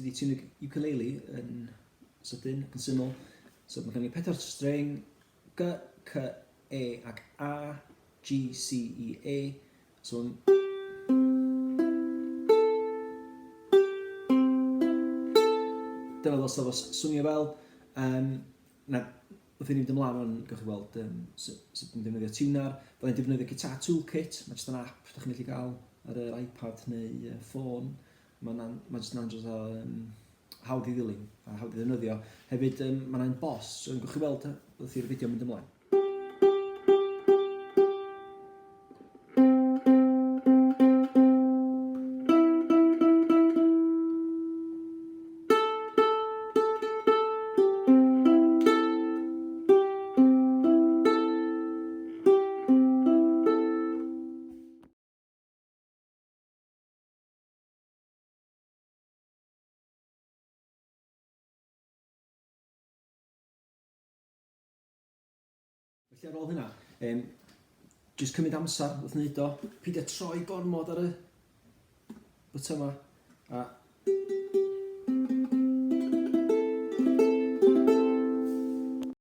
i tiwnio ukulele yn sydyn ac yn syml. So mae gen i pedwar string, G, C, E ac A, G, C, E, A. So dyna ddylsa fo swnio fel. Um, na, wrth i ni fynd ymlaen rwan, gewch chi weld um, sut, sut dwi'n defnyddio tuner. Byddai'n defnyddio Guitar Toolkit, mae jyst yn app da chi'n gallu gael ar yr iPad neu uh, ffôn. Mae'n ma jyst yn andros o um, hawdd i ddilyn a hawdd i ddefnyddio. Hefyd, um, mae'n un boss, so gewch chi weld wrth i'r fideo mynd ymlaen. Felly ar ôl hynna, um, jyst cymryd amser wrth wneud o, peidio troi gormod ar y bytyma, a...